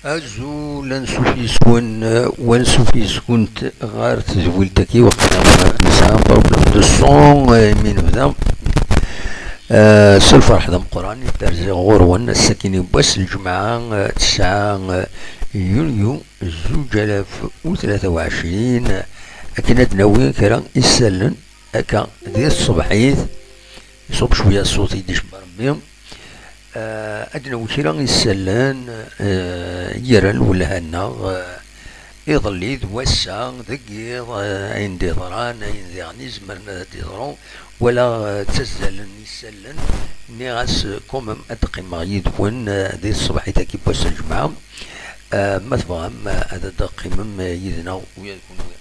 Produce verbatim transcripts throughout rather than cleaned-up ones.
Azul, ansuf yes-wen, eh, wansuf yes-kunt ɣer tedwilt-agi, waqila nesɛa problème de son, eh, imi nebda. Eh, s lferḥ d ameqqran i d-rziɣ ɣur-wen ass-akini n wass n lǧemɛa, eh, tesɛa, eh, yulyu zuǧ alaf u tlata u ɛecrin, akken ad d-nawi kra isallen akka di tṣebḥit, iṣubb cwiya ṣṣut i d-icebba Rebbi. Eh, ad d-nawi kra isallen, eh, i yerran lwelha-nneɣ, eh, iḍelli d wass-a deg yiḍ, eh, ayen d-iḍran, ayen diɣen izemren ad d-iḍru, wala, eh, ttazzalen isallen, nniɣ-as, eh, quand même ad d-qqimeɣ yid-wen, eh, di tṣebḥit-agi n wass n lǧemɛa. Eh, ma tebɣam, eh, ad d-teqqimem, eh, yid-neɣ u yid-kunwi.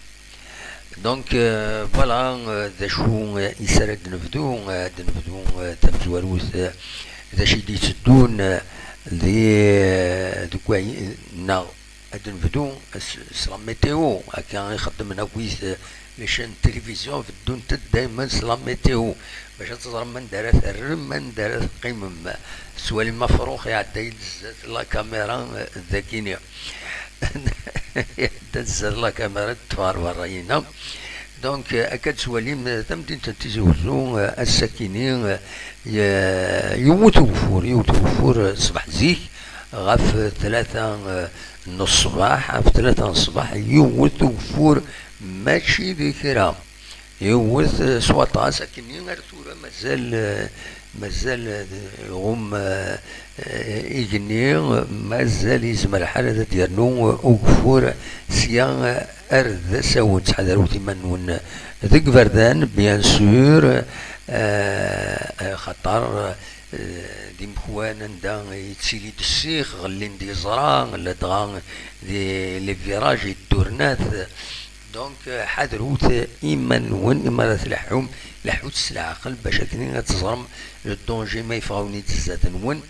Donc, euh, voilà, euh, d acu, euh, is ara d-nebdu, euh, ad d-nebdu, euh, tamezwarut, euh, d acu i d-itteddun, euh, di, euh, deg way-, neɣ ad d-nebdu s, s la météo, akka i xeddmen akkit, euh, les chaînes de télévision, beddunt-d daymen s la météo, bac ad teẓrem anda ara terrem, anda ara teqqimem. Tettwalim afrux iɛedda-yi-d zdat la caméra, euh, dagini. Iɛedda-d zdat la caméra, d-ṭṭef ɣer berra-yina. Donc, euh, akka d-tettwalim, euh, tamdint n Tizi Uzzu, euh, ass-akini, euh, ye-, yewwet ugeffur, yewwet ugeffur, euh, ṣṣbeḥ zik, ɣef tlata, euh, n ṣṣbeḥ, ɣef tlata n ṣṣbeḥ, yewwet ugeffur, mačči d kra. Yewwet, eh, s waṭas, akkenni ar tura mazal, eh, mazal, eh, iɣumm, eh, eh, igenni, mazal yezmer lḥal ad d-yernu, eh, ugeffur sya, eh, ar d asawen. Ttḥadarewt iman-nwen deg iberdan, bien sûr, eh, eh, xaṭer, eh, d imekwan anda yettili-d ssix, ɣellin-d yeẓra, ladɣa di les virages, yeddurnat. Donc, eh, ḥadrut iman-nwen imi ara tleḥḥum, leḥḥut s leɛqel bac akken ad teẓrem le danger ma yeffeɣ-awen-id zdat-nwen.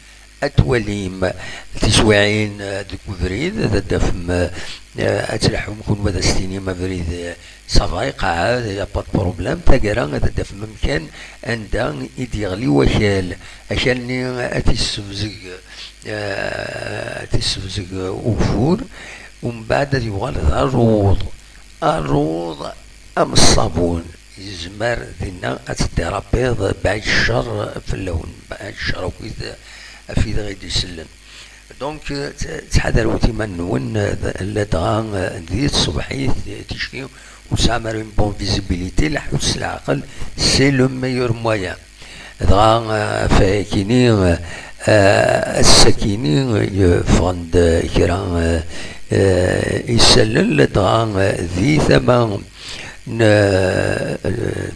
Ad twalim tiswiɛin, eh, deg ubrid, ad d-tafem, eh, ad tleḥḥum kunwi ad as-tinim abrid, eh, ça va, iqeɛɛed, y a pas de problème. Taggara ad d-tafem amkan anda i d-yeɣli wakal. Akal-nni ad t-issebzeg, eh, ad t-issebzeg ugeffur, umbeɛd ad yuɣal d aruḍ. Aruḍ am ṣṣabun, yezmer dinna ad teddirapiḍ, bɛid ccer fell-awen, bɛid ccer akkit ɣef wid i d-isellen. Donc, tt-, ttḥadarewt iman-nwen, eh, d-, ladɣa, eh, di tṣebḥit, eh, ticki, ur tesɛam ara une bonne visibilité, leḥḥut s leɛqel, c'est le meilleur moyen. Dɣa, eh, ɣef wayakini, eh, ass-akini, eh, ffɣen-d, eh, kra, eh, eh, isallen, ladɣa, eh, di tama n, eh,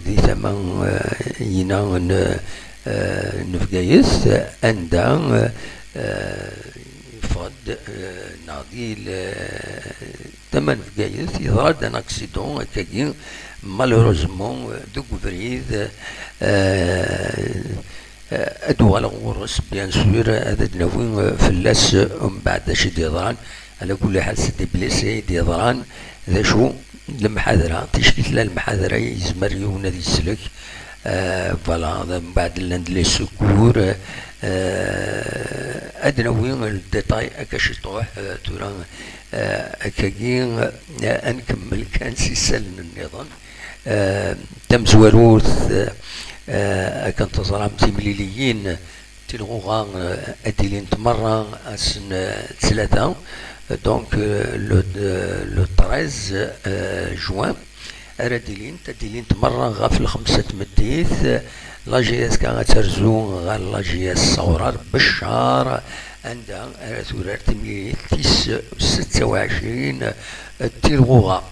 di tama, eh, yina n, eh, n Bgayet, anda, eh, yeffeɣ-d, eh, neɣ di l-, tama n Bgayet, yeḍra-d un accident akkagi, malheureusement, eh, deg ubrid, eh, eh, ad uɣaleɣ ɣur-s, bien sûr, ad d-nawi, eh, fell-as, eh, umbeɛd d acu i d-yeḍran, ala kulli ḥal, c'est des blessés i d-yeḍran, d acu, lemḥadra, ticki tella lemḥadra, yezmer yiwen ad yeslek, eh, voilà, d-, mbeɛd llan-d les secours, eh, ad nawi le détail akka ciṭuḥ, eh, tura, eh, akkagi, eh, ad nkemmel kan s isallen nniḍen. Eh, tamezwarut, eh, akken teẓram, timliliyin, tilɣuɣa, eh, ad d-ilint merra ass n, eh, ttlata, donc, eh, le, eh, le treize, eh, juin, ara d-ilint, ad d-ilint merra ɣef lxemsa n tmeddit. La J S K ad terzu ɣer la J S Sawrar Beccar, anda ara turar timlilit tis setta u ɛecrin n tilɣuɣa.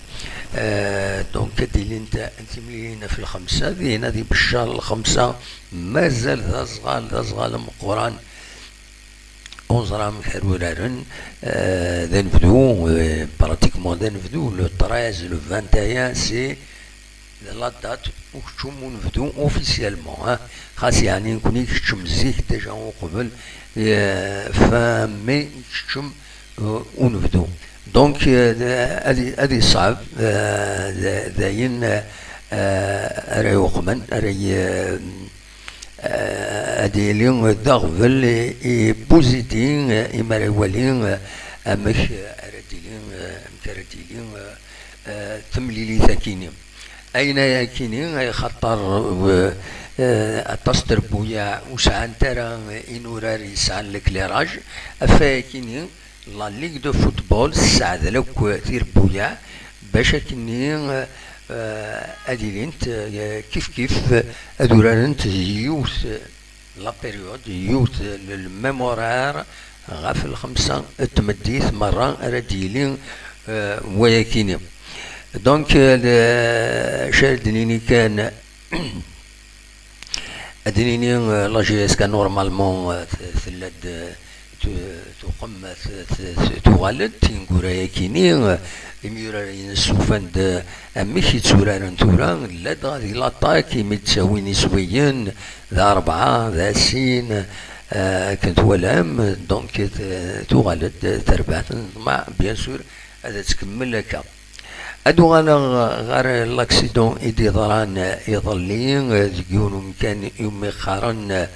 Eh, donc, ad d-ilint timlilin ɣef lxemsa, dinna di Beccar lxemsa, mazal d aẓɣal, d aẓɣal ameqqran. Ur neẓri amek ara uraren, eh, d anebdu, eh, pratiquement d anebdu, le treize, le vingt et un, c'est la date ukeččum unebdu officiellement, hein. Xas yeɛni nekni keččem zik déjà uqbel, eh, fin mai i keččem, eh, unebdu. Donc, eh, d-, ad i-, ad iṣab, eh, d-, d ayen, eh, ara yuqmen, ara y-, eh, ad yili d aɣbel i, i Buzidi, eh, imi ara iwali, eh, amek ara d-tili, eh, amek ara d-tili, eh, eh, temlilit akini. Ayen akini, ay xaṭer, eh, eh, aṭas n trebbuyaɛ ur sɛant ara inurar yesɛan l'éclairage, ɣef waya akini, la Ligue de football tesseɛdel akk tirebbuyaɛ bac akini, eh, eh, ad ilint, eh, kif kif, eh, ad urarent yiwet la période, yiwet le, le même horaire ɣef lxemsa n tmeddit merra ara d-yili, eh, wayakini. Donc, eh, le, acu ara d-nini kan, ad d-nini, eh, la J S K normalement, eh, t-, tella-d, eh, tu-, tuqem, eh, t-, t-, t-, tuɣal-d tineggura-yakini, eh, imyura-ines ufan-d, eh, amek i tturaren tura, ladɣa di l'attaque imi d-ttawin iswiyen, d arebɛa, d asin, eh, akken twalam, donc, eh, tuɣal-d terbaɛt n ṭṭmeɛ, bien sûr, ad tkemmel akka. Ad uɣaleɣ ɣer l'accident i d-yeḍran iḍelli, eh, deg yiwen umkan iwumi qqaren,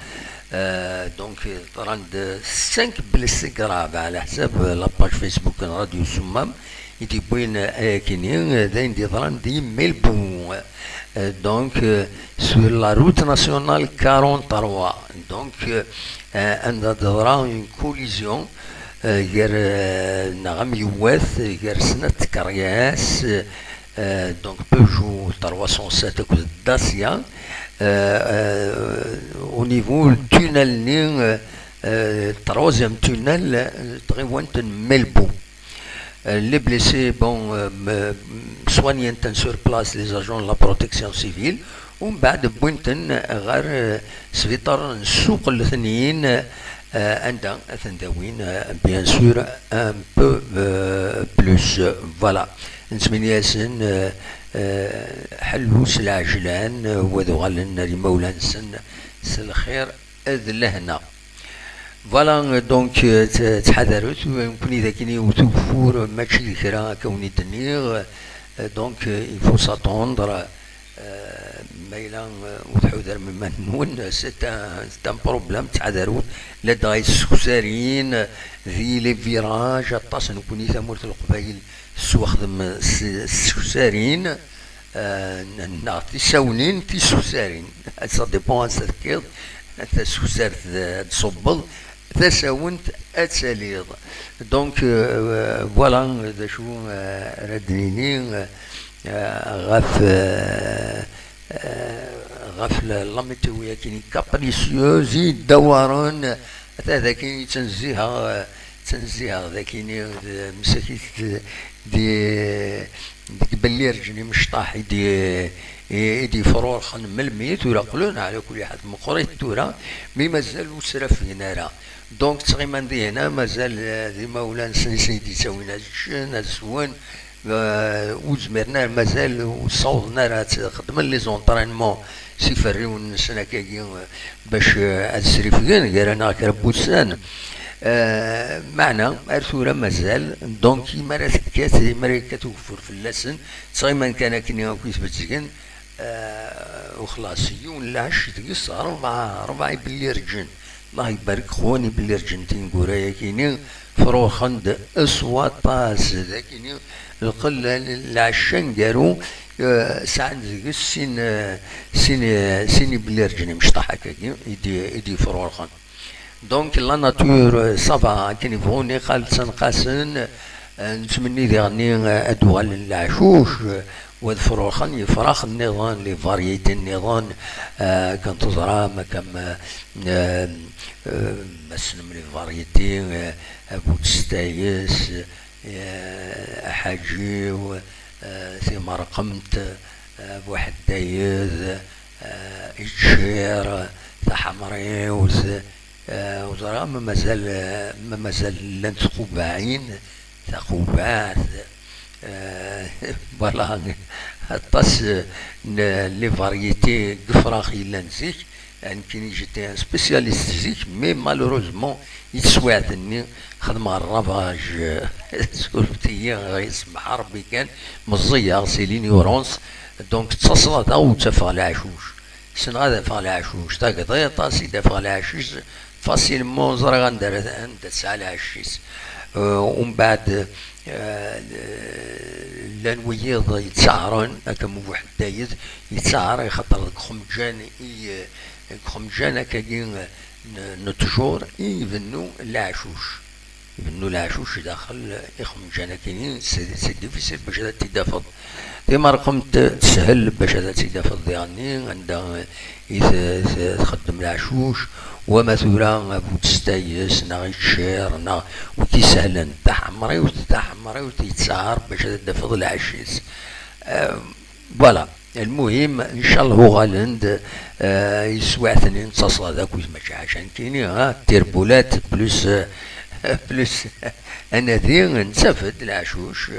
eh, donc, ḍran-d cinq blessés graves, ɛla ḥsab la page Facebook n Radio Summam i d-yewwin ayakini, eh, d ayen d-yeḍran di Melbu. Eh, donc, eh, sur la route nationale quarante-trois. Donc, eh, anda d-teḍra une collision, eh, gar, eh, neɣ amyewwat, eh, gar snat tkeryas, eh, donc Peugeot trois cent sept akked Dacia, eh, eh, au niveau tunnel-nni, eh, eh, troisième tunnel, eh, tɣiwant n Melbu. Euh, les blessés, bon, euh, m-, soignent sur place les agents de la protection civile, ومن بعد wwin-ten ɣer, euh, sbiṭar n Ssuq Letnin, euh, anda ad ten-dawin, euh, bien sûr, un peu, euh, plus. Voilà. Nettmenni-asen, euh, euh, ḥellu s lɛejlan, euh, u ad uɣalen ar imawlan-nsen s lxir d lehna. Voilà, donc, euh, tt-, ttḥadaret, nekkni d akken iwet ugeffur, mačči d kra akka wen-i-d-nniɣ, euh, donc, euh, il faut s'attendre, euh, ma yella, euh, ur tḥudarem iman-nwen, c'est un, c'est un problème, ttḥadaret, ladɣa yesseksarin, di les virages, aṭas nekkni tamurt n Leqbayel tettwaxdem s, s seksarin, euh, n-, neɣ tisawnin tisuksarin. Ça dépend ansa tekkiḍ, tasuksart ad d-ṣubbeḍ, tasawent ad taliḍ. Donc, euh, voilà, d acu, euh, ara d-nini, euh, ɣef, euh, euh, ɣef la, la météo-yakini capricieuse i d-awaren, ata d akken i ttnezziheɣ, euh, ttnezziheɣ d akini, d, msakit d, di, deg belli rǧen imecṭaḥ i d-, i, i d-yefrurxen melmi, tura qqlen ɛla kulli ḥal meqqrit tura, mi mazal ur srafen ara. Donc, ttɣiman dihna, mazal, eh, d imawlan-nsen i sen-id-yettawin ad ččen, ad swen, eh, ur zmiren ara, mazal ur ssawḍen ara ad xedmen les entraînements s iferriwen-nsen akkagi, eh, bac, eh, ad srifgen gar-aneɣ kra n wussan. Eh, meɛna, ar tura mazal, donc, imi ara tekkat, imi ara yekkat ugeffur fell-asen, ttɣiman kan akken akk i tbezzgen, eh, u xlas, yiwen lɛecc deg-s rebɛa, rebɛa ibelli rǧen. Allah ibarek xwani belli rǧen tineggura-yakini, frurxen-d s waṭas, d akini, lqella, lɛecc aneggaru, eh, sɛan deg-s sin, eh, sin, eh, sin ibelli rǧen imecṭaḥ akkagi, i d-, i d-yefrurxen. Donc, la nature, euh, ça va, akken i bɣun iqal ttenqasen, euh, nettmenni diɣenni, euh, ad uɣalen leɛcuc, euh, u ad frurxen yefrax nniḍen, les variétés nniḍen, euh, akken teẓram, akken, euh, euh, euh, ma tessnem les variétés, euh, abu testayes, euh, aḥaǧiw, euh, timerqemt, euh, abu ḥeddayed, euh, iččir, taḥemriwt, Eh, ur ẓriɣ ma mazal, eh, ma mazal llant tqubaɛin, taqubaɛt, eh, voilà, aṭas, eh, n les variétés n yefrax yellan zik. Eh, nekkini j'étais un spécialiste zik, mais malheureusement, i teswiɛt-nni xedmeɣ ravage, eh, surfet-iyi, yesmeḥ Rebbi kan, meẓẓiyeɣ, c'est l'ignorance, donc ttaṣlaḍ-aɣ ur ttafeɣ leɛcuc. Ssneɣ ad afeɣ leɛcuc, tageḍ-iḍ, as-id-afeɣ leɛcuc, facilement ẓriɣ anda ara, anda tesɛa leɛcuc-is. Eh, umbeɛd, eh, llan wiyiḍ yettaɛren, akka am Buḥeddayed, yettaɛer, ixaṭer deg uxemǧan i, deg uxemǧan akkagi n, n ttjur i ibennu leɛcuc. Ibennu leɛcuc daxel ixemǧan akini, c'est, c'est difficile bac ad t-id-tafeḍ. Timerqemt teshel bac ad tt-id-tafeḍ diɣenni, anda i t-, t-, txeddem leɛcuc, wama tura bu testayes, neɣ iččir, neɣ wi k-isehlen. Taḥemriwt, taḥemriwt yettaɛer bac ad d-tafeḍ lɛecc-is. Eh, voilà. Lmuhim, ncallah uɣalen-d, eh, yeswiɛten-in d taṣla d akkit, mačči ḥaca nekkini, ha, tirbulat, plus, eh, plus anadi, nettaf-d leɛcuc,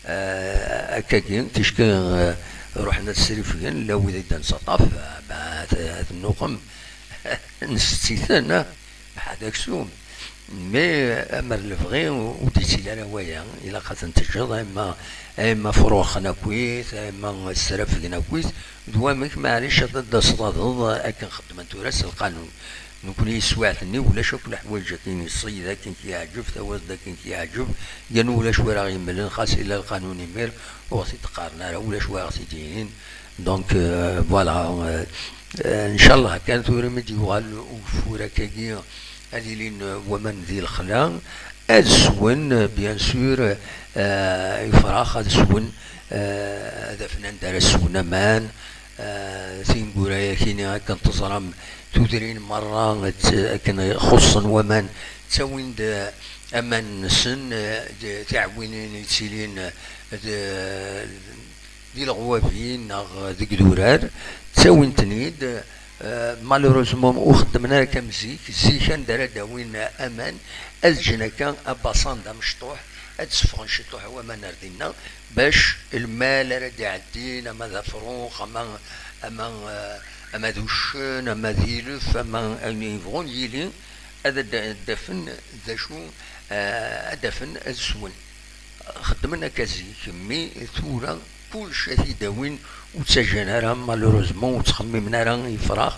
eh, akkagi, ticki, eh, ruḥen ad srifgen, la wid i d-nsaṭaf, eh, ma t-, tennuqem, nsetti-ten, eh, beḥd aksum. Mais, amer lebɣi, ur d-yettili ara waya. Ilaq ad ten-teǧǧeḍ, ama, ama fruxen akkit, ama srafgen akkit, d wamek, maɛlic, ad d-taseḍ akken xeddmen tura s lqanun. Nekni yeswiɛt-nni, ulac akk leḥwayeǧ akken, ṣṣeyd akken k-yeɛǧeb, tawaẓt akken k-yeɛǧeb, yernu ulac wi ara ɣ-yemmlen, xas ila lqanun imir, ur ɣ-t-id-qqaren ara, ulac wi ɣ-t-id-yinin. Donc, euh, voilà, euh, euh, ncallah kan tura mi d-yuɣal ugeffur akkagi, ad ilin, euh, waman di lexla, ad swen, euh, bien sûr, euh, ifrax, ad swen, euh, ad afen anda ara swen aman, euh, tineggura-yakini akken teẓram tudrin merra, tt-, akken xuṣṣen waman, ttawin-d, euh, aman-nsen, euh, d-, tiɛwinin yettilin, euh, d-, di leɣwabi neɣ deg idurar, ttawin-ten-id. Eh, malheureusement, ur xeddmen ara akka am zik. Zik, anda ara d-awin aman, ad ǧǧen akka abasan d amecṭuḥ, ad d-seffɣen ciṭuḥ waman ar dinna, bac lmal ara d-iɛeddin, ama d afrux, ama, ama, eh, ama d uccen, ama d ilef, ama ayen yebɣun yili, ad d-, ad d-afen d acu, eh, ad d-afen ad swen. Xeddmen akka zik, mi tura kullec ad t-id-awin, ur ttaǧǧan ara, malheureusement, ur ttxemmimen ara ifrax.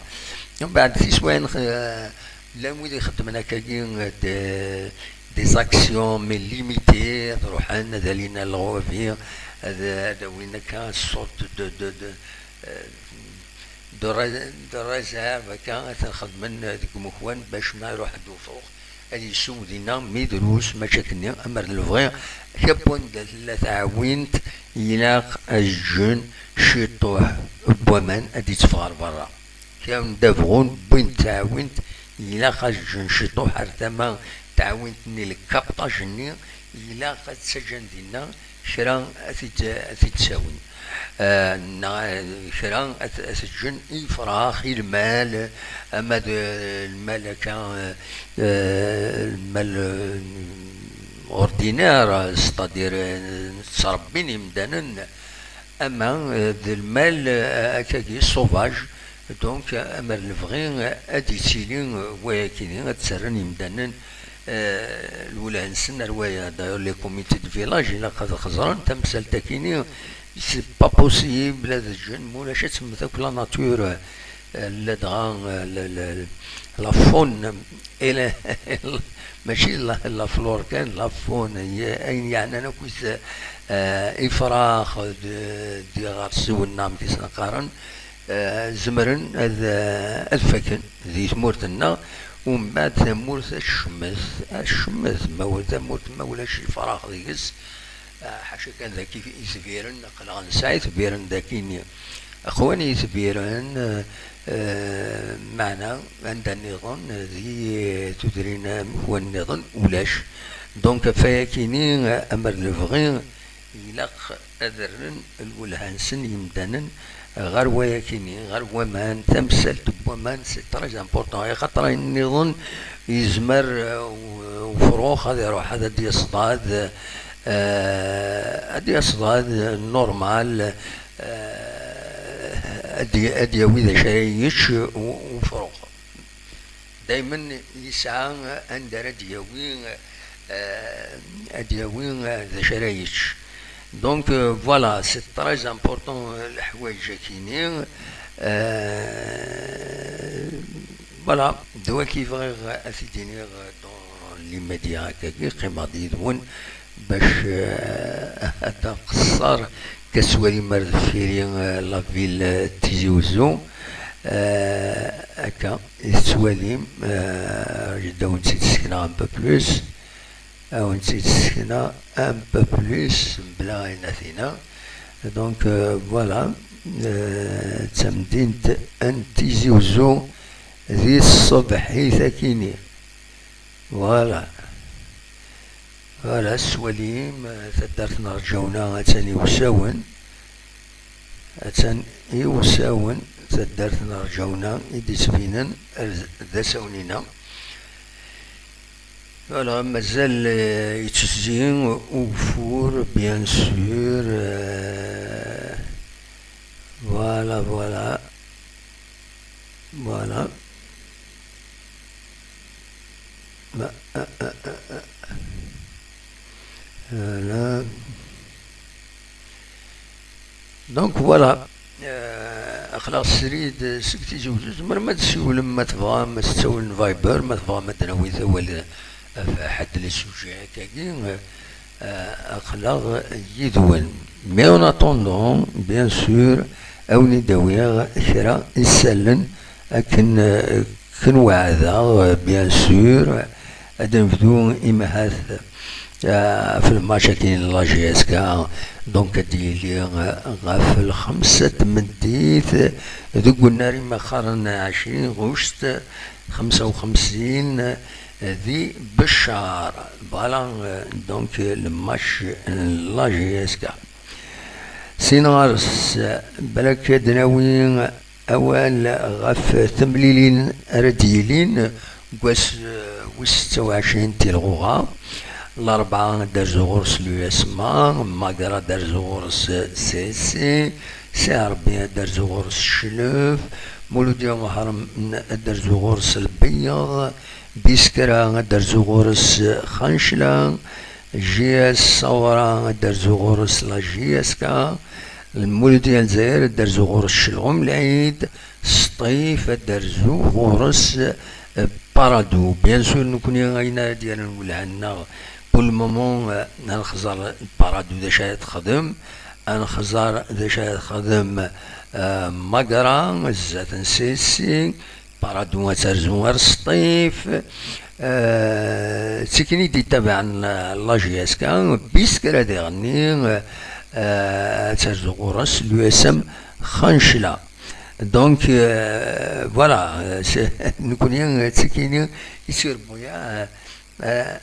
Mbeɛd tiswayin, eh, llan wid ixeddmen akkagi, de, des actions, mais limitées, ad ruḥen, ad alin ar leɣwabi, ad, ad awin akka sorte de, de, de, eh, de ré-, de réserve, akka, ad ten-xedmen deg umekwan, bac ma iruḥ-d ufrux, ad yessew dinna, mi drus, mačči akkenni, amer d lebɣi, kra n wanda tella taɛwint, ilaq ad ǧǧen ciṭuḥ n waman ad d-itteffeɣ ɣer berra. Kra n wanda bɣun, wwin taɛwint, ilaq ad ǧǧen ciṭuḥ ar tama n taɛwint-nni, le captage-nni, ilaq ad ttaǧǧan dinna kra ad t-id-, ad t-id-ttawin. Eh, neɣ, eh, kra ad t-, ad t-ǧǧen i yifrax, i lmal, ama d, eh, lmal akka, eh, eh, lmal, eh, ordinaire, c'est-à-dire, eh, ttrebbin imdanen, ama, eh, d lmal, eh, akkagi sauvage. Donc, amer lebɣi, eh, ad d-ittili, eh, wayakini, ad ttarran imdanen, eh, lwelha-nsen ar waya. D'ailleurs, les comités de village, ilaq ad xeẓren tamsalt-akini, c'est pas possible ad ǧǧen, mulac ad temmet akk la nature, eh, ladɣa, eh, la, la, la faune, et la, mačči la, la flore kan, la faune, ye-, ayen yeɛnan akk is-, eh, ifrax, d, d iɣersiwen, neɣ amek i sen-qqaren, eh, zemren ad, eh, ad faken di tmurt-nneɣ, umbeɛd tamurt ad tcemmet, ad tcemmet, ma ur tamurt ma ulac ifrax deg-s, eh, ḥaca kan dagi itbiren, aql-aɣ nesɛa itbiren dagi-nni, aqwan itbiren, eh, eh, meɛna anda nniḍen, eh, di tudrin amek wa nniḍen, ulac. Donc, ɣef wayakini, eh, amer d lebɣi, ilaq ad rren lwelha-nsen yimdanen ɣer wayakini, ɣer waman, tamsalt n waman, c'est très important. Axaṭer ayen nniḍen yezmer, uh, u-, ufrux ad iruḥ, ad, ad d-yesḍad, uh, ad d-yesḍad normal, uh, ad d-, ad d-yawi d acu ara yečč u-, ufrux. Daymen yesɛa anda ara d-yawi, eh, ad d-yawi, eh, d acu ara yečč. Donc, euh, voilà, c'est très important, euh, leḥwayeǧ-akini. Euh, voilà, d waki bɣiɣ ad t-id-iniɣ dans, les médias akkagi, qqimeɣ-d yid-wen bac, eh, ad nqeṣṣer. Ka tettwalim ar deffir-i, eh, la ville, eh, Tizi Uzzu, eh, akka i tettwalim, eh, ad wen-tt-id-sekneɣ un peu plus, ad wen-tt-id-sekneɣ un peu plus, mebla ayen ad t-iniɣ. Donc, eh, voilà, eh, d tamdint n Tizi Uzzu di tṣebḥit akini. Voilà. Voilà, s walim, eh, taddart n Rǧawna attan i usawen. Attan i usawen, taddart n Rǧawna i d-ittbinen ar d asawen-ina. Voilà, mazal, eh, yettezzi ugeffur, bien sûr, eh, voilà, voilà. Voilà. Ma- ah, ah, ah, ah. Voilà. Donc voilà. Euh, aql-aɣ srid seg Tizi Uzzu. Tzemrem ad d-siwlem ma tebɣam, ad s-ttawlem Viber, ma tebɣam ad d-nawit awal ɣef ḥedd n les sujets akkagi. Euh, aql-aɣ yid-wen. Mais en attendant, bien sûr, ad wen-id-awiɣ kra isallen akken, euh, akken weɛdeɣ, euh, bien sûr, ad nebdu imahat, euh, ɣef lmatch-agi n la J S K. Donc ad d-yili, euh, ɣef lxemsa n tmeddit deg unnar imaxaren ɛecrin ɣuct xemsa u xemsin, di Beccar. Voilà, euh, donc, euh, le match n la J S K. Sin ɣer-s, balak ad d-nawi awal ɣef temlilin ara d-yilin deg wass, euh, wis setta u ɛecrin n tilɣuɣa. Larebɛa ad d-terzu ɣur-s l'U S M A, Magra ad d-terzu ɣur-s C S C, Sɛerbi ad d-terzu ɣur-s Cclef, Muludi Umehṛem ad d-terzu ɣur-s Lbeyyeḍ, Biskra ad d-terzu ɣur-s Xancla, J S Ṣawra ad d-terzu ɣur-s la J S K, Lmuludi Lezzayer ad d-terzu ɣur-s Celɣum Lɛid, Sṭif ad d-terzu ɣur-s, eh, Paradu. Bien sûr, nekkni ayen ara d-yerren welha-nneɣ, pour le moment, eh, ad nxeẓẓer Paradu d acu ara texdem, ad nxeẓẓer d acu ara texdem, eh, Magra, zdat n C S C, Paradu ad terzu ar Sṭif, eh, d tikni d-yettabaɛen, eh, la J S K, Biskra diɣenni, eh, ad terzu ɣur-s l'U S M Xancla. Donc, euh, voilà, euh, c'est- nekkni, euh, d tikini i tirbuya, euh, euh,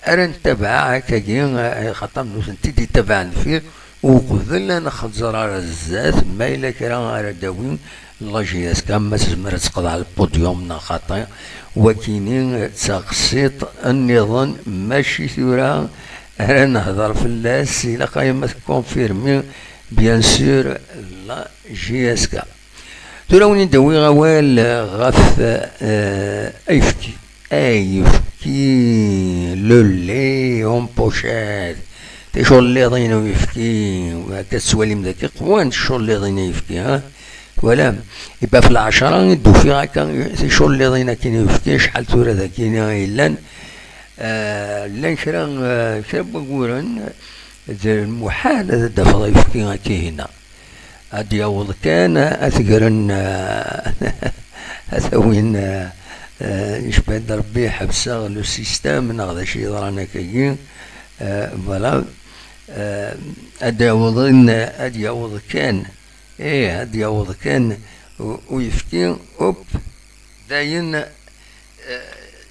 ara nettabaɛ akkagi, euh, xaṭer nutenti d-yettabaɛen deffir, uqbel ad nxeẓẓer ar zdat, ma yella kra ara d-tawi la J S K, ma tezmer ad teqḍeɛ lpudyum neɣ xaṭi, wakini, euh, d taqsiṭ nniḍen, mačči tura ara nehḍer fell-as, ilaq-aɣ ma tkonfirmi, bien sûr, la J S K. Tura ad wen-id-awiɣ awal ɣef, eh, ayefki. Ayefki, le lait en pochette. Ticulliḍin n uyefki, akka tettwalim dagi, qwant tculliḍin n uyefki, ha? Twalam? Iba ɣef lɛecṛa i d-ufiɣ akka ticulliḍin akkin n uyefki, acḥal tura dagi i yellan. Eh, llan kra, eh, kra n waguren, d lmuḥal ad d-tafeḍ ayefki akka hina. Ad d-yaweḍ kan, ad t-gren, eh, ad t-awin, eh, eh, icebba-d Rebbi, ḥebseɣ le système, neɣ d acu yeḍran akkagi, eh, voilà. Eh, ad d-yaweḍ, ad d-yaweḍ kan, ih, ad d-yaweḍ kan u-, uyefki, up, dayen, eh,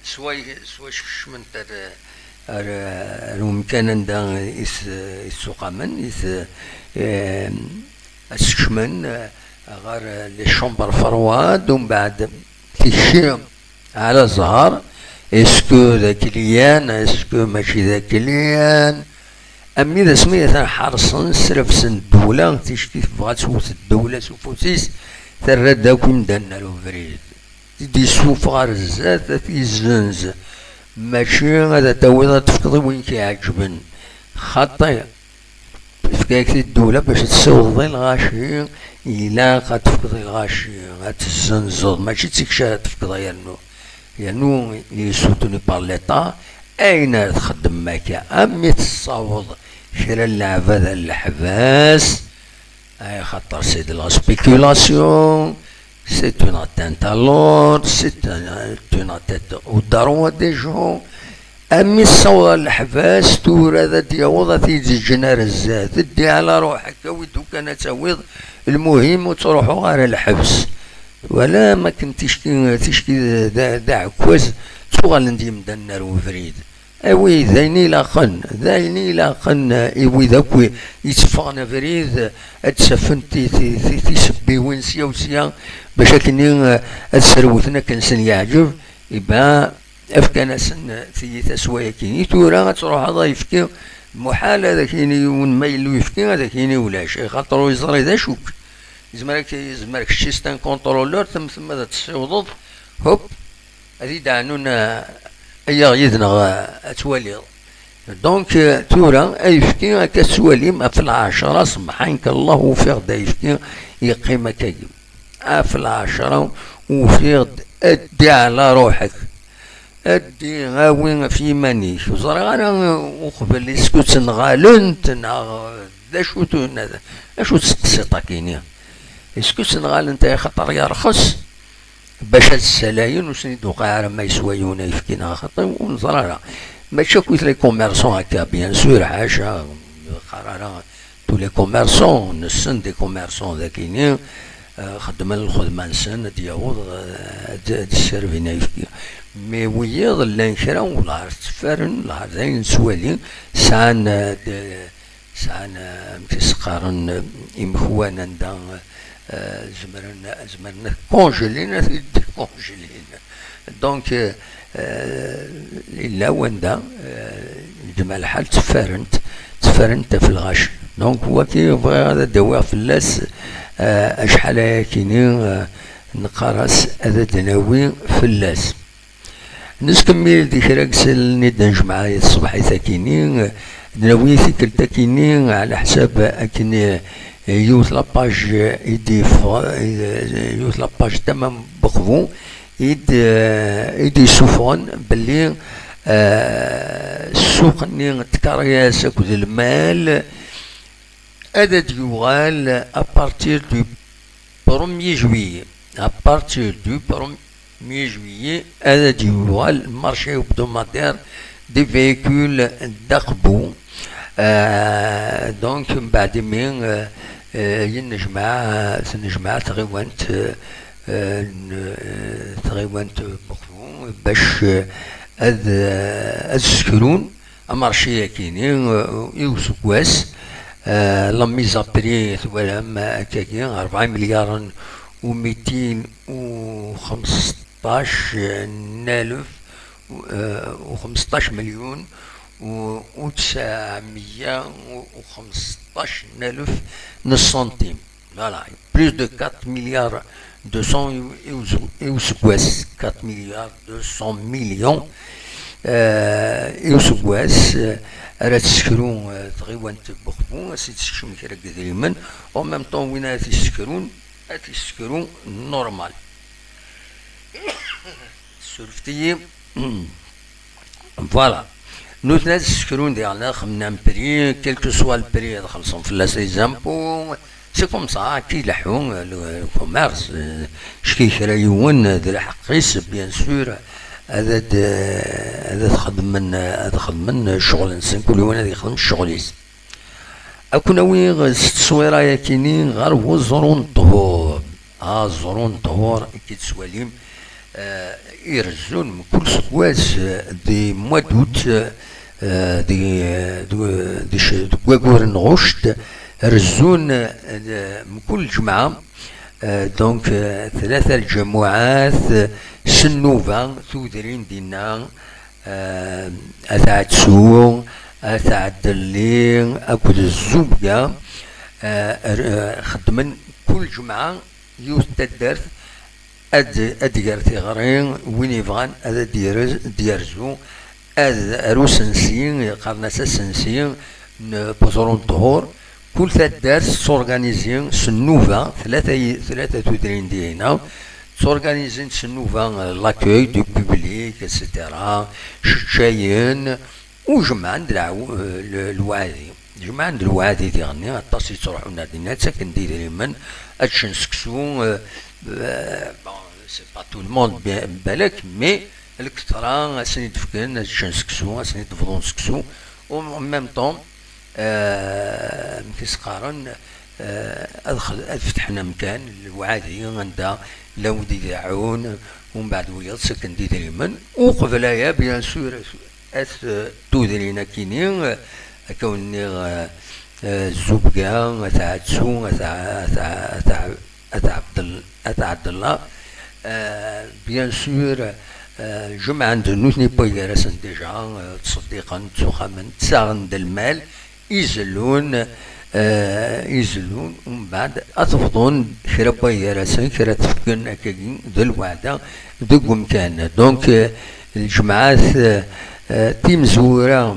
s way, s way kecment ar, ar, ar umkan anda i s-, i ssuqamen, i s-, eh, ad skecmen, eh, ɣer les chambres froides, umbeɛd tikci ɛla zzher, est-ce que d akli-yan, est-ce que mačči d akli-yan? Am wid asmi atan ḥerṣen, srefsen ddewla, ticki tebɣa ad twet ddewla s ufus-is, terra-d akk imdanen ar ubrid. I d-yessufeɣ ar zdat, ad t-yezzenz. Mačči ad t-tawiḍ ad tefkeḍ i win k-iɛeǧben. Xaṭi, tefka-yak-t-id ddewla bac ad tessiwḍeḍ i lɣaci, ilaq ad tefkeḍ i lɣaci, ad tezzenzeḍ, mačči d tikci ara tefkeḍ yernu. Yernu il est soutenu par l'État, Ayen ara txeddmem akka, am mi tessaweḍ kra n leɛbad ar leḥbas, ay xaṭer c'est de la spéculation, c'est une atteinte à l'ordre, c'est une atteinte au droit des gens. Am mi tessaweḍ ar leḥbas, tura ad d-yaweḍ ad t-id-ǧǧen ar zdat, ddi ɛla ruḥek, awi-d ukan ad tawiḍ, lmuhim ur ttruḥuɣ ara lḥebs. Wala makken ticki, ticki d, d, d aɛekkaz, ttuɣalen-d yemdanen ar ubrid. Awi d ayen ilaqen, d ayen ilaqen i wid akk i, yetteffɣen abrid, ad d-safen ti, ti, ti, tisebbiwin sya u sya, bac akken i, ad srewten akken sen-yeɛǧeb, iba, fkan-asen tiyita s wayagi. I tura ad truḥeḍ ayefki, muḥal ad ak-yini yiwen ma yella uyefki, ad ak-yini ulac, axaṭer ur yeẓri d acu-k. Yezmer ak-, yezmer kečč c'est un contrôleur, tem-, temmad ad tessiwḍeḍ, hop, ad yi-d-ɛnun, eh, ayaɣ yid-neɣ, eh, ad twaliḍ. Donc, eh, tura, ayefki akka tettwalim, ɣef lɛecṛa, semḥan-k Allah, ufiɣ-d ayefki yeqqim akkagi. Ɣef lɛecṛa, ufiɣ-d, addi ɛla ruḥek. Addi awi ɣef yiman-ik. Ur ẓriɣ ara, eh, uqbel, est-ce que ttenɣalent neɣ d acu tu-, d acu tettqessiṭ akini? Est-ce que ttenɣalent ay xaṭer yerxes? Bac ad ssalayen, ur sen-id-tuqiɛ ara ma yeswa yiwen ayefki neɣ xaṭi, ur neẓri ara. Mačči akk les commerçants akka, bien sûr, ḥaca, qqar ara tous les commerçants, nessen des commerçants dakini, eh, xeddmen lxedma-nsen, ad d-yaweḍ, eh, ad, ad d-sservin ayefki. Mais wiyiḍ llan kra, wellah tteffaren, wellah d ayen nettwali, sɛan, eh, d-, sɛan, eh, amek i s-qqaren, eh, imekwan anda, eh, zemren, zemren ad congelin, ad t-id-congelin. Donc, eh, eh, yella wanda, eh, yeǧmeɛ lḥal tteffarent, tteffarent ɣef lɣaci. Donc, wagi bɣiɣ ad d-awiɣ fell-as, eh, acḥal ayakini, eh, neqqar-as ad d-nawi fell-as. Nettkemmil di kra n yisallen i d-nejmeɛ i tṣebḥit akini, d-nawi tikkelt akini, ɛla ḥsab akken, eh, yiwet la page i d-yeffeɣ, eh, yiwet la page tama n Buxvu i d-, eh, i d-yessufɣen belli, eh, ssuq-nni n tkeryas akked lmal ad d-yuɣal à partir du premier juillet. À partir du premier juillet, ad d-yuɣal le marché hebdomadaire des véhicules d Aqbu. Euh, donc, mbeɛd imi, euh, euh, yennejmaɛ, tennejmaɛ tɣiwant, euh, euh, n-, euh, tɣiwant Buxvu, bac, euh, ad, euh, ad ssekrun amarci-akini, euh, i useggas, euh, la mise à prix twalam akkagi, rebɛa imelyaren u mitin u xemseṭṭac n alef, euh, u xemseṭṭac milyun u, u tesɛemya u xemseṭṭac n alef n ṣṣentim. Voilà, plus de quatre milliards deux cents i, i, i useggas, quatre milliards deux cents millions, euh, i useggas, euh, ara tessekru, euh, tɣiwant n Buxvu, ad s-id-tessekcem kra n yedrimen, en même temps, win ara t-yessekrun, ad t-yessekru normal. Surfet-iyi. Voilà. Nutni ad ssekrun diɣen axemmem prix, quel que soit le prix, ad xellṣen fell-as les impôts. C'est comme ça, akka i leḥḥu, le, le commerce, euh, cki kra yiwen, d lḥeqq-is, bien sûr, ad, ad, ad xedmen, ad xedmen ccɣel-nsen, kul yiwen ad yexdem ccɣel-is. Ad ken-awiɣ s tteswira-yakini ɣer weẓru n ṭhur. Aẓru n ṭhur, akka i tettwalim, eh, irezzun mkul seggas, eh, di mois d'août, eh, di, di, di, deg waggur n ɣuct, rezzun, eh, mkul ǧemɛa, eh, donc, eh, tlata lǧamuɛat, eh, s nnuba, tudrin dinna, eh, At Ɛetsu, At Ɛeddelli akked Zzubga, eh, r-, eh, xeddmen kul ǧemɛa yiwet n taddart ad, ad d-ger tiɣri, win yebɣan ad d-yerz-, d-yerzu, ad, ar usensi, qqaren-as asensi n Buẓru n Ṭhur. Kul taddart tetturganizi s nnuba, tlata yi-, tlata tudrin dihina, Tturganizin s nnuba, euh, l'accueil du public, et cetera. Ččayen, u jemɛen-d lɛaw-, euh, le-, lewɛadi. Jemɛen-d lewɛadi diɣenni, aṭas yettruḥun ar dinna, ttaken-d idrimen, ad ččen seksu, euh, euh, bon, c'est pas tout le monde, bien, balak, mais lketṛa ad sen-id-fken, ad ččen seksu, ad sen-id-bḍun seksu. En même temps, euh, amek i s-qqaren, euh, ad x-, ad fetḥen amkan, lewɛadi, anda llan wid ideɛɛun, umbeɛd wiyaḍ ttaken-d idrimen. Uqbel aya, bien sûr, at tudrin akini, euh, akka wen-nniɣ, euh, euh, Zubga, at Ɛettu, at Ɛ-, at Ɛ-, at Ɛ-, at Ɛebdel-, at Ɛebdella, euh, bien sûr, euh, jemɛen-d nutni n waygar-asen déjà, euh, ttṣeddiqen, ttuxamen, ttaɣen-d lmal, izellun, euh, izellun, umbeɛd ad t-bḍun kra n waygar-asen, kra tefken akkagi d lweɛda deg umkan. Donc, euh, lǧemɛat, euh, euh, timezwura,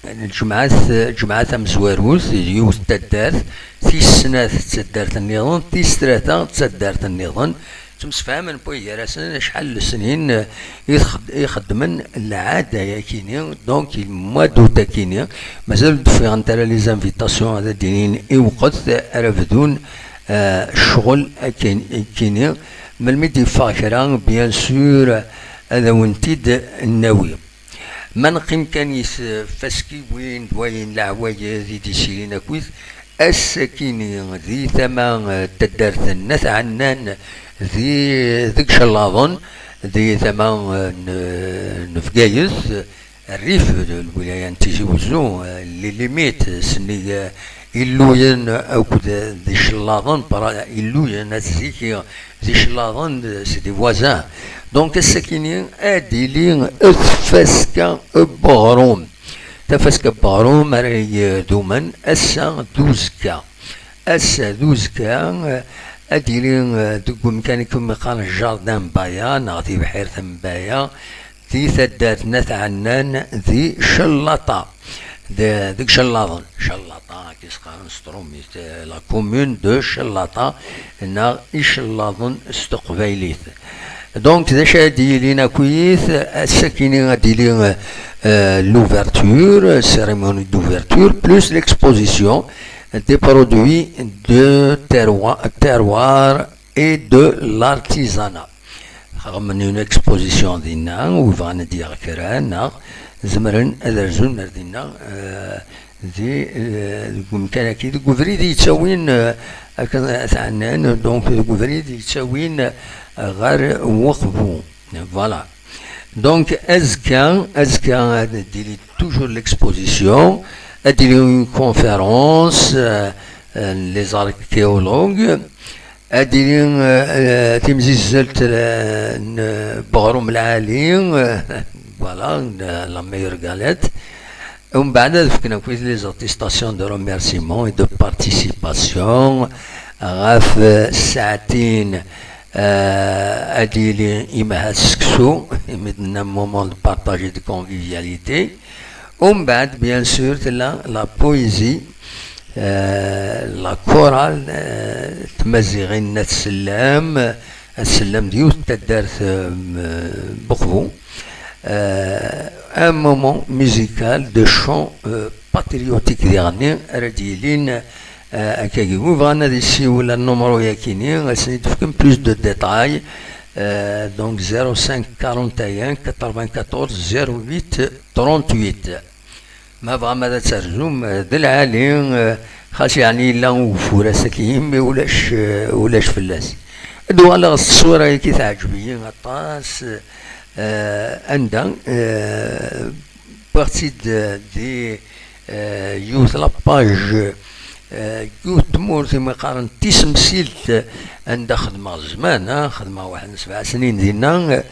lǧemɛat, lǧemɛa tamezwarut d yiwet n taddart, tis snat d taddart nniḍen, tis tlata d taddart nniḍen. Ttemsefhamen wway gar-asen acḥal n lesnin, eh, i txed-, i xeddmen lɛada-yakini, donc le mois d'août akini. Mazal ur d-ffiɣent ara les invitations, ad d-inin i lweqt ara bdun, eh, ccɣel akin-, akini. Melmi d-yeffeɣ kra, bien sûr, ad awen-t-id-nawi. Ma neqqim kan i tfaskiwin d wayen leɛwayed i d-isilin akkit, ass-akini di tama, eh, n taddart n At Ɛennan, di, deg Cellaḍen, di tama, eh, n, n Bgayet, rrif n lwilaya n Tizi Wezzu, eh, les limites, sennig, eh, Illuyen akked d Icellaḍen, para-, Illuyen at zik, d Icellaḍen, c'est des voisins. Donc, ass-akini ad d-tili tfaska n weɣrum. Tafaska n weɣrum ara idumen ass-a d uzekka. Ass-a d uzekka, ad d-yili, eh, deg umkan i kem-iqqaren Jardin n Baya, neɣ tibḥirt n Baya, di taddart n At Ɛennan, di Cellaṭa, de-, deg Cellaḍen. Cellaṭa, akka i s-qqaren s trumit, eh, la commune de Cellaṭa, neɣ Icellaḍen s teqbaylit. Donc, d acu ara d-yilin akkit, ass-akini ad d-yili, eh, l'ouverture, cérémonie d'ouverture, plus l'exposition des produits de terroi-, terroir et de l'artisanat. Xedmen une exposition dinna, u bɣan ad d-yaɣ kra, neɣ zemren ad rzun ar dinna, eh, di, eh, deg umkan-agi, deg ubrid yettawin, eh, akken At Ɛennan, donc deg ubrid yettawin, eh, ɣer Weqbu. Voilà. Donc, azekka, azekka, ad d-tili toujours l'exposition, ad d-tili une conférence, euh, euh, les archéologues, ad d-tili, euh, euh, timzizzelt, euh, n Beɣrum Lɛali, euh, voilà, la meilleure galette. Umbeɛd ad fken akk les attestations de remerciement et de participation ɣef, euh, ssaɛtin, euh, ad d-yili imahat seksu, imi d-nenna moment de partage et de convivialité. Umbeɛd, bien sûr, tella la poésie, euh, la chorale, euh, tmaziɣin n At Sellem, At Sellem d yiwet n taddart, euh, Buqbu. Euh, un moment musical de chant, euh, patriotique diɣenni ara d-yilin, euh, akkagi. Wi bɣan ad yessiwel ar numru-yakini, ad sen-id-fken plus de détails, euh, donc zéro cinq quarante et un quatre-vingt-quatorze zéro huit trente-huit. Ma bɣam ad terzum, euh, d lɛali, euh, xas yeɛni yella ugeffur ass-agi, imi ulac, euh, ulac fell-as. Ad uɣaleɣ s ṣṣura-agi, teɛǧeb-iyi aṭas, euh, anda, euh, wwiɣ-tt-id, euh, di, euh, yiwet la page, euh, yiwet tmurt imi qqaren tisemsilt, euh, anda xedmeɣ zzman, ah, xedmeɣ waḥed n sebɛa snin dinna,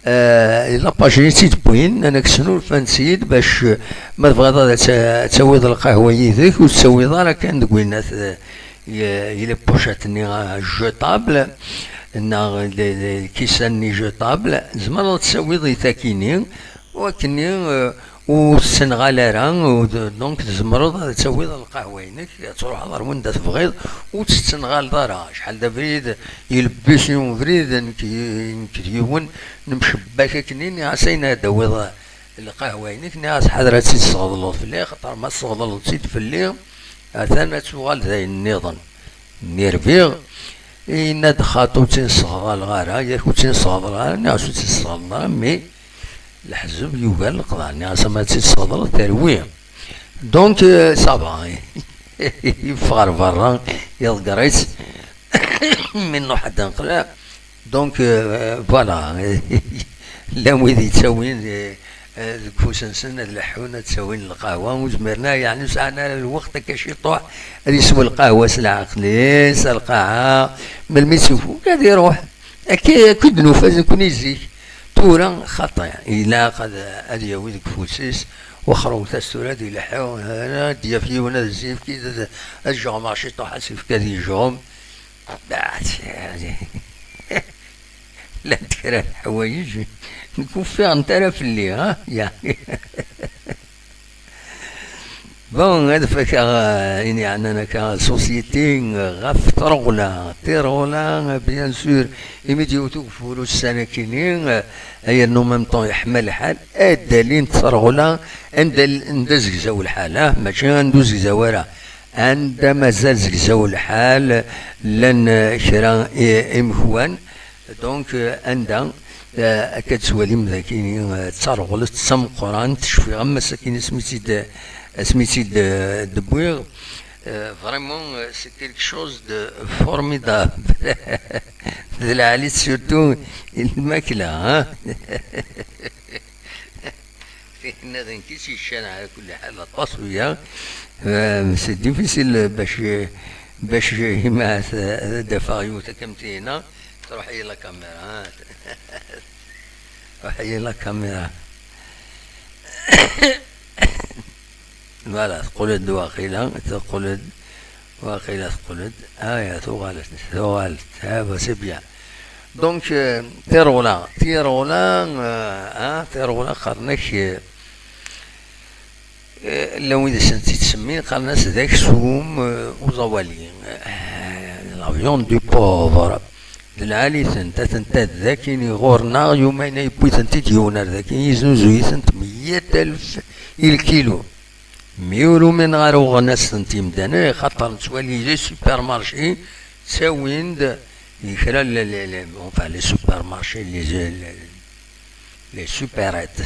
euh, la page-nni i tt-id-wwin, anak snulfan-tt-id bac, euh, ma tebɣiḍ ad tt-, ad tawiḍ lqahwa yid-k, ur tt-tawiḍ ara kan deg winnat, euh, y-, y-, les pochettes-nni, euh, jetables, neɣ les, les, lkisan-nni jetables, tzemreḍ ad tt-tawiḍ i takini, u akkenni, euh, ur tettenɣal ara, donc tzemreḍ ad tawiḍ lqahwa-inek, ad truḥeḍ ar wanda tebɣiḍ, ur tettenɣaleḍ ara. Acḥal d abrid, yelbis yiwen ubrid, nekk d yiwen nemcebbak akken, nniɣ-as ayen ad d-tawiḍ lqahwa-inek, nniɣ-as ḥader ad tt-id-tesɣeḍleḍ fell-i, axaṭer ma tesɣeḍleḍ-tt-id fell-i, atan ad tuɣal d ayen nniḍen. Mi rbiɣ, yenna-d xaṭi ur tt-in-sseɣḍaleɣ ara, yak ur tt-in-sseɣḍaleɣ ara, nniɣ-as ur tt-in-sseɣḍaleɣ ara, mais leḥzeb yugar leqḍeɛ, nniɣ-as ama ad tt-id-sseɣḍaleḍ terwi. Donc, euh, ça va, yeffeɣ ɣer berra, iḍegger-itt, mi nruḥ ad d-neqleɛ. Donc, euh, voilà, llan wid yettawin, euh, euh, deg ufus-nsen ad leḥḥun, ad ttawin lqahwa, ur zmiren ara, yeɛni ur sɛan ara lweqt akka ciṭuḥ ad yesw lqahwa s leɛqel-is, ar lqaɛa, melmi tt-ifuk ad iruḥ. Akka, akka i d-nufa nekkni zik. Tura, xaṭi, ilaq ad, ad yawi deg ufus-is, wexrewt-as tura ad ileḥḥu, ad d-yaf yiwen ad s-yefk, ad, ad jɣmeɣ ciṭuḥ, ad s-yefk ad yejɣem. Bah, llant kra n leḥwayeǧ nekk ur ffiɣent ara fell-i, ha? Yeɛni. Bon, ad fakeɣ, eh, ayen yeɛnan akka société, eh, ɣef treɣla. Tireɣla, eh, bien sûr, imi d-yewwet ugeffur ussan akkin-nni, eh, ay en même temps yeḥma lḥal, ad d-alint treɣla anda, anda zegzaw lḥal, ah, mačči anda ur zegzaw ara. Anda mazal zegzaw lḥal, llan, eh, kra i-, imekwan. Donc, euh, anda, euh, akka d-tettwalim daki, euh, d tareɣleḍt d tameqqrant, cfiɣ am ass-agi asmi tt-id, asmi tt-id, euh, d-wwiɣ. Euh, vraiment, euh, c'est quelque chose de formidable. D lɛali-tt surtout i lmakla, hein? Tinna d nekk i tt-yeččan ɛla kulli ḥal, aṭas wiya. Euh, c'est difficile bac, bac imi ad, ad d-afeɣ yiwet akka am tinna, truḥ-iyi la caméra, hein. Truḥ-iyi la caméra. Voilà, teqqel-d waqila, teqqel-d. Waqila teqqel-d. Aya, tuɣal-d, tuɣal-d. Ah, bah, c'est bien. Donc, euh, tireɣla, tireɣla, euh, ah, tireɣla qqaren-ak, euh, euh, llan wid i sent-ittsemmin, qqaren-as d aksum, euh, uẓawali. Euh, la viande du pauvre. D lɛali-tent, atent-a d akin i ɣur-neɣ, yumayen-a yewwi-tent-id yiwen ar dakin, yeznuzuy-itent meyya alef i lkilu. Mi ur umineɣ ara uɣen-asent yimdanen, xaṭer nettwali les supermarchés ttawin-d kra n le, le, le, enfin, les supermarchés, les, les, les supérettes,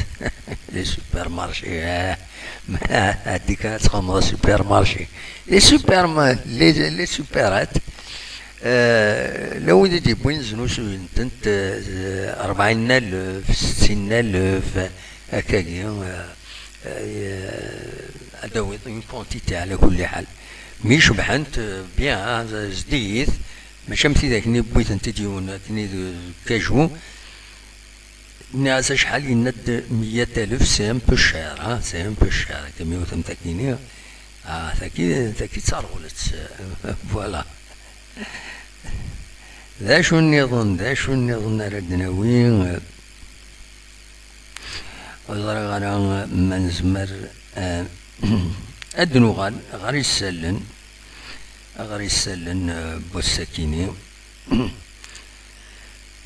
les supermarchés, ah, addi kan ad txedmeḍ supermarché. Les superma-, les, les supérettes, euh, la wid i d-yewwin znusuyen-tent, euh, rebɛin alef, settin alef, akkagi, euh, euh, ad d-tawiḍ une quantité ɛla kulli ḥal. Mi cebḥent, euh, bien, ah, zeddigit, mačči am tidak-nni wwi-tent-id yiwen akken d kaju. Nniɣ-as acḥal, yenna-d meyya alef, c'est un peu cher, hein, c'est un peu cher, akka mi wtent akkin-nni. Ah, taki, taki d tareɣleḍt, voilà. D acu nniḍen, d acu nniḍen ara d-nawi? Ur ẓriɣ ara ma nezmer, eh, ad d-nuɣal ɣer yisallen, ɣer yisallen, eh, n wass-akini.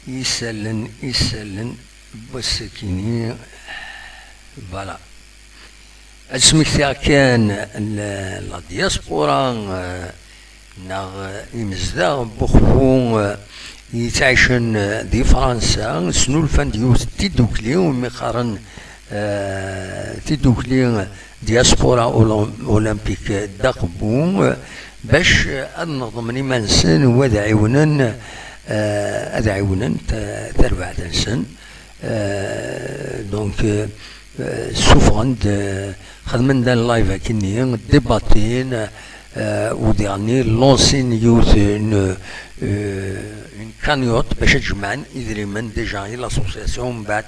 Isallen, isallen n wass-akini. Voilà. Ad smektiɣ kan la, la diaspora, eh, neɣ, eh, imezdaɣ n Buxfu, eh, yettɛicen, eh, di Fransa, snulfan-d yiwet n tidukli umi qqaren, eh, tidukli Diaspora Olom-, Olympique Daqbu, eh, bac, eh, ad neḍmen iman-nsen u ad ɛiwnen, eh, ad ɛiwnen ta-, tarbaɛt-nsen. Eh, donc, eh, eh, ssufɣen-d, eh, xedmen-d un live akkenni, débattin, eh, u diɣenni lansin yiwet une, eh, une cagnotte bac ad jemɛen idrimen déjà i l'association, mbeɛd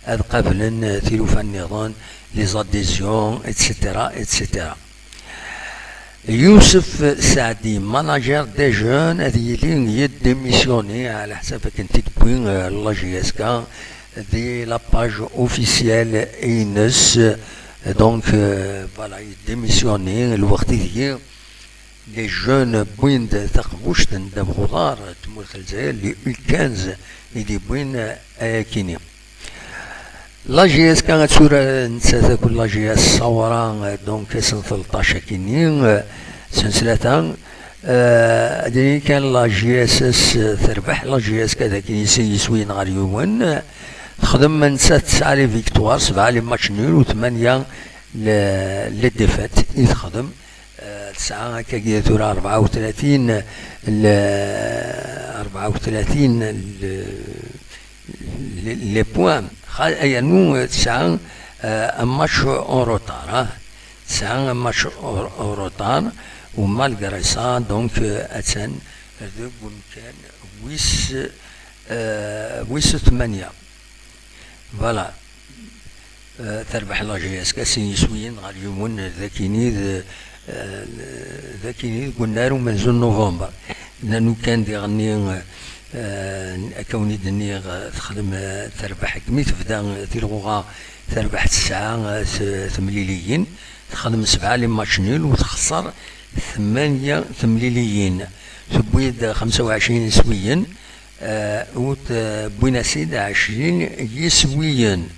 ad qablen, eh, tilufa nniḍen, les adhésions, et cetera, et cetera. Yousef Saadi, manager des jeunes, ad yili yedémissionné, ɛla ḥsab akken t-id-tewwi, euh, la J S K, di la page officielle ines, euh, Donc, euh, voilà, yedémissionné lweqt ideg les jeunes wwin-d taqbuct n ddabex uḍar n tmurt n Lezzayer, les U quinze i d-yewwin ayakini. La J S K ad tura nettat akked la J S Sawra, donc ass n tleṭṭac akini, sens tlata. Euh, ad yini kan la J S S terbeḥ, la J S K d akin sin yiswiyen ɣer yiwen. Texdem nettat tesɛa les victoires, sebɛa les matchs nuls u tmanya les, les défaites i texdem. Euh, tesɛa akkagi tura rebɛa u tlatin, les, rebɛa u tlatin les, les, les points. Xa-, yernu tesɛa, euh, un match en retard, hein. Tesɛa un match en, en retard, u malgré ça, donc, euh, attan deg umkan wis, euh, wis tmanya. Voilà. Euh, terbeḥ la J S K sin yiswiyen ɣer yiwen d akini d, euh, d akini deg unnar umenzu n november. Nnan ukan diɣenni, euh, akka wen i d-nniɣ, euh, texdem, euh, terbeḥ, mi tebda, euh, tilɣuɣa, terbeḥ tesɛa, euh, t-, temliliyin, texdem sebɛa les matchs nuls u texṣer tmanya temliliyin. Tewwi-d xemsa u ɛecrin iswiyen, euh, u t-, wwin-as-id ɛecrin yiswiyen.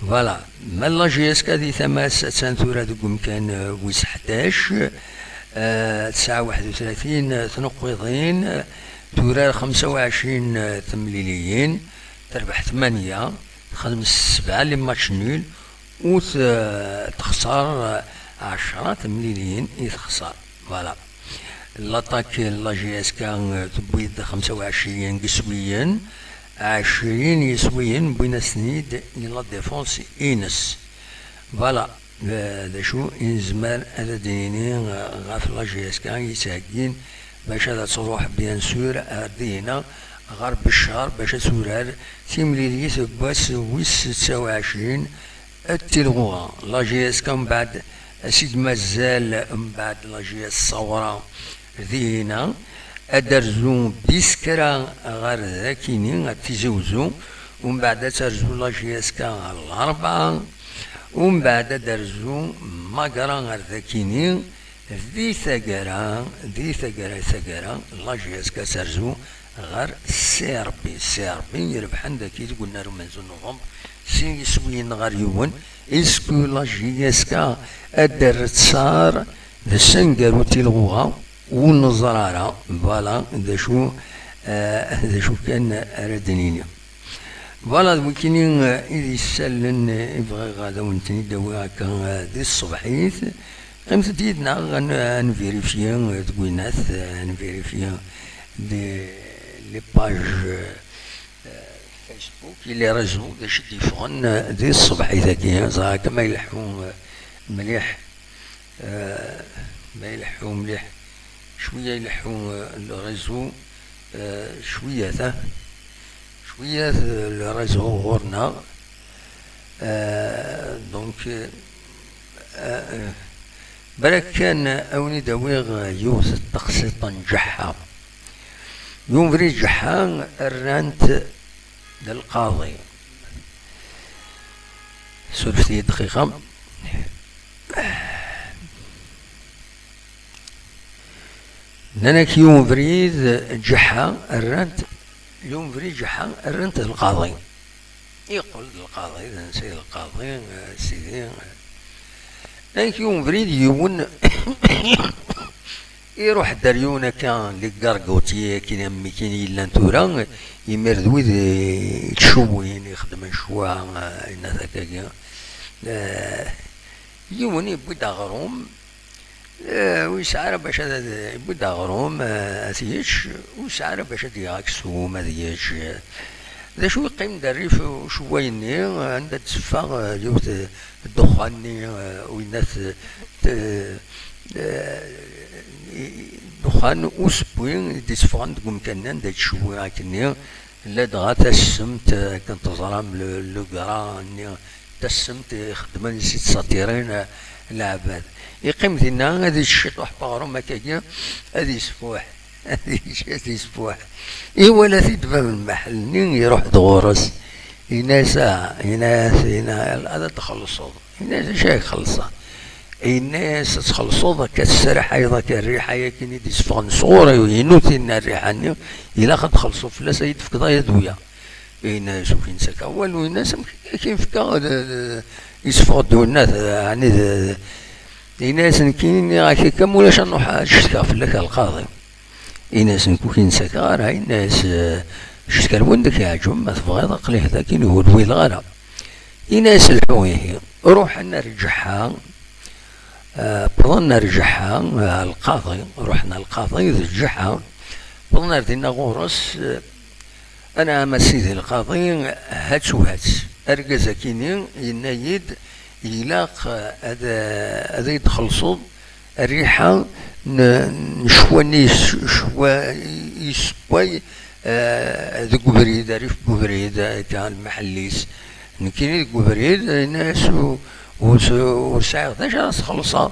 Voilà. Ma la J S K di tama-s attan tura deg umkan, euh, wis ḥdac, euh, tesɛa waḥed u tlatin tneqqiḍin, turar xemsa u ɛecrin temliliyin, terbeḥ tmanya, texdem sebɛa les matchs nuls, u t-, texṣer ɛecra temliliyin i texṣer. Voilà. L'attaque n la J S K, euh, tewwi-d xemsa u ɛecrin n yiswiyen, ɛecrin yiswiyen wwin-asen-id i la défense-ines. Voilà. Euh, d acu i nezmer ad d-nini, euh, ɣef la J S K yettheggin bac ad truḥ, bien sûr, ar dihina ɣer Beccar bac ad turar timlilit n wass wis setta u ɛecrin, d tilɣuɣa. La J S K mbeɛd, ass i d-mazal mbeɛd la J S Sawra dihina, ad d-terzu Biskra ɣer dakini, ar Tizi Uzzu, umbeɛd ad terzu la J S K ɣer Larebɛa, umbeɛd ad d-terzu Magra ɣer dakini, di taggara, di taggara, taggara, la J S K ad terzu ɣer C R B. C R B irebḥen dagi deg unnar umenzu n november, sin yiswiyen ɣer yiwen. Est-ce que la J S K ad d-terr ttaṛ d sangaru tilɣuɣa? Ur neẓri ara. Voilà d acu, eh, d acu kan ara d-nini. Voilà, d wikini, eh, i d isalen, eh, i bɣiɣ ad awen-ten-id-awiɣ akka, eh, di tṣebḥit. Qqimet-d yid-neɣ, ad n-, ad nvirifyi, eh, deg winat, eh, ad nvirifyi les, les pages, eh, eh, Facebook, les réseaux, d acu i d-yeffɣen, eh, di tṣebḥit-agi. Ẓriɣ akka ma ileḥḥu, eh, mliḥ, eh, ma ileḥḥu mliḥ. Cwiya ileḥḥu, eh, le réseau, eh, cwiya ta, cwiya, eh, le réseau ɣur-neɣ. Eh, donc, eh, eh, eh, balak kan awen-id-awiɣ yiwet n teqsiṭ n Ǧeḥḥa. Yumber-it Ǧeḥḥa, rran-t d lqaḍi. Surfet-iyi dqiqa. Nnan-ak yumber-it Ǧeḥḥa, rran-t, yumber-it Ǧeḥḥa, rran-t d lqaḍi. Yeqqel d lqaḍi, d ansi d lqaḍi, eh, sidi. Nnan-ak yumber-it yiwen, iruḥ-d ar yiwen akka, les gargotiers, akken am wakken yellan tura, imir d wid i yettcewwin, ixeddmen ccwa, eh, yenna-t akkagi. Eh, yiwen yewwi-d aɣrum, eh, ur yesɛi ara bac ad, ad, yewwi-d aɣrum, eh, ad t-yečč, ur yesɛi ara bac ad yaɣ aksum ad yečč. D acu, yeqqim-d rrif ucewway-nni, anda d-teffeɣ, eh, yiwet, eh, ddexxan-nni, eh, winna t-, t-, eh, i-, i-, ddexxan usewwi i d-itteffɣen deg umkan-nni anda yettcewwi akkenni, ladɣa tassemt, eh, akken teẓram le, le gras-nni, tassemt ixeddmen i s-yettṣatirin, eh, leɛbad. Yeqqim dinna ad yečč ciṭuḥ n uɣrum akkagi, ad yesfuḥ. Ad yečč, ad yesfuḥ. Iwala-t-id bab n lmeḥel-nni, iruḥ-d ɣur-s. Yenna-yas, ah, yenna-yas, yenna, ad txellṣeḍ. Yenna-yas, acu ay xellṣeɣ? Yenna-yas, ad txellṣeḍ, akka tesraḥayeḍ akka rriḥa-yakin i d-yesseffɣen sɣur-i, inu tinna rriḥa-nni, ilaq ad txellṣeḍ fell-as, ad yi-d-tefkeḍ aya d wiya. Yenna-yas, ur k-in-ttakeɣ walu, yenna-yas, amek ad k-in-fkeɣ, d, d, yesseffeɣ-d winna, ɛni d, yenna-yas, nekkini nniɣ-ak akka, ma ulac ad nruḥ ad cetkeɣ fell-ak ɣer lqaḍi. Ini-as, nekk ur k-in-ttakeɣ ara, ini-as, eh, cetk ar wanda k-iɛǧeb, ma tebɣiḍ aql-ik dakin ur wileɣ ara. Ini-as, lḥu ihi, ruḥen ar Ǧeḥḥa, eh, wwḍen ar Ǧeḥḥa, eh, lqaḍi, ruḥen ar lqaḍi d Ǧeḥḥa, wwḍen ar dinna ɣur-s, eh, anɛam a sidi lqaḍi, hats u hats. Argaz akini yenna-yi-d, ilaq, eh, ad, eh, ad yi-d-txellṣeḍ rriḥa n, n ccwa-nni yes-, ccwa yessewway, eh, deg ubrid, rrif n ubrid, eh, akka lmeḥell-is. Nekkini deg ubrid, yenna-as, u-, ur s-, ur sɛiɣ d acu ara s-xellṣeɣ.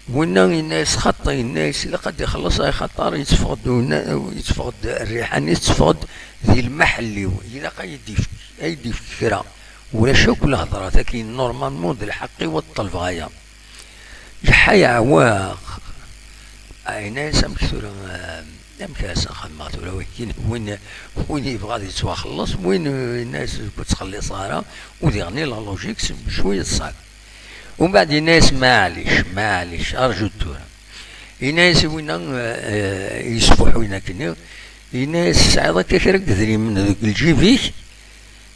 Winna yenna-as, xaṭi, yenna-as, ilaq ad ixelleṣ, axaṭer yetteffeɣ-d unna-, yetteffeɣ-d rriḥa-nni, tetteffeɣ-d di lmeḥell-iw. Ilaq ad yi-d-yefk, ad yi-d-yefk kra. Ulac akk lehḍra-tagi, normalement d lḥeqq-iw ad ṭṭelbeɣ aya. Ǧeḥḥa yeɛweq. Yenna-as, amek tura, eh, amek ara sen-xedmeɣ tura, win, win, win yebɣa ad yettwaxelleṣ, win, eh, yenna-as, ur ttxelliṣ ara, u diɣen la logique, s-, cwiya ṣṣeɛb. Umbeɛd yenna-as, maɛlic, maɛlic, arju-d tura. Yenna-as i winna, eh, eh, yesfuḥuyen akkenni, yenna-as, tesɛiḍ akka kra n yedrimen deg lǧib-ik?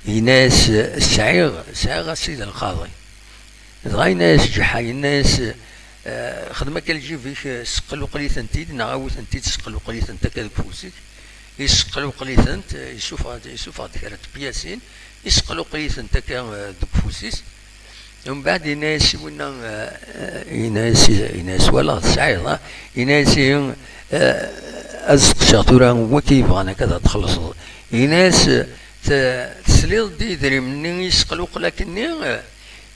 Yenna-as, sɛiɣ, sɛiɣ a sidi lqaḍi. Dɣa yenna-as Ǧeḥḥa, yenna-as, eh, xdem akka lǧib-ik, eh, sqelqel-itent-id, neɣ awi-tent-id, sqelqel-itent akka deg ufus-ik. Isqelqel-itent, eh, isuffeɣ-d, isuffeɣ-d kra n tepyasin, isqelqel-itent akka, eh, deg ufus-is. Umbeɛd yenna-as i winna, eh, eh, yenna-as, yenna-as, walaɣ tesɛiḍ, ah? Yenna-as ihi, eh, ad steqsiɣ tura, wagi yebɣan akka ad txellṣeḍ. Yenna-as, eh, te-, tesliḍ-d i yedrimen-nni i yesqelqel akkenni?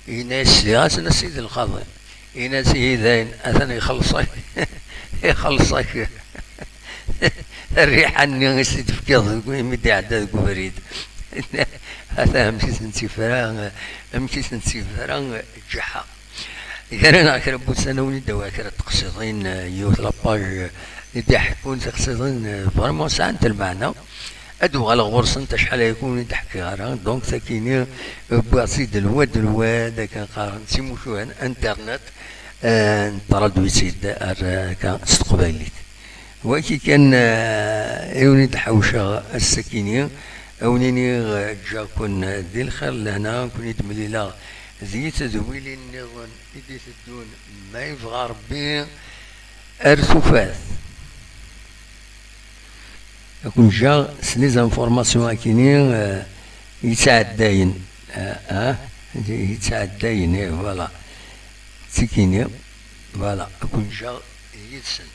Yenna-as, sliɣ-asen a sidi lqaḍi. Yenna-as, ihi dayen, atan ixelleṣ-ak, ixelleṣ-ak rriḥa-nni i s-d-tefkiḍ deg, imi d-iɛedda deg ubrid. Ata amek i sen-tt-ifra, amek i sen-tt-ifra Ǧeḥḥa. Gar-aneɣ kra n wussan, a wen-id-awiɣ kra n teqsiḍin, yiwet la page i d-iḥekkun tiqsiḍin, vraiment sɛant lmeɛna. Ad uɣaleɣ ɣur-sent acḥal ay kun i d-ḥkiɣ ara. Donc, takini, wwiɣ-tt-id lwad, lwad, akken qqaren, d timucuha n internet, eh, nṭerradwi-tt-id ar, eh, akka, s teqbaylit. Wagi kan, eh, i wen-id-ḥawceɣ ass-akini, a wen-iniɣ, eh, ǧǧiɣ-ken di lxir, lehna, ken-id-mlileɣ di tedwilin nniḍen i d-iteddun, ma yebɣa Rebbi, ar tufat. Ad ken-ǧǧeɣ s les informations akini, eh, yettɛeddayen. Eh, eh, yettɛeddayen, eh, voilà. Tikini, voilà. Ad ken-ǧǧeɣ yid-sent.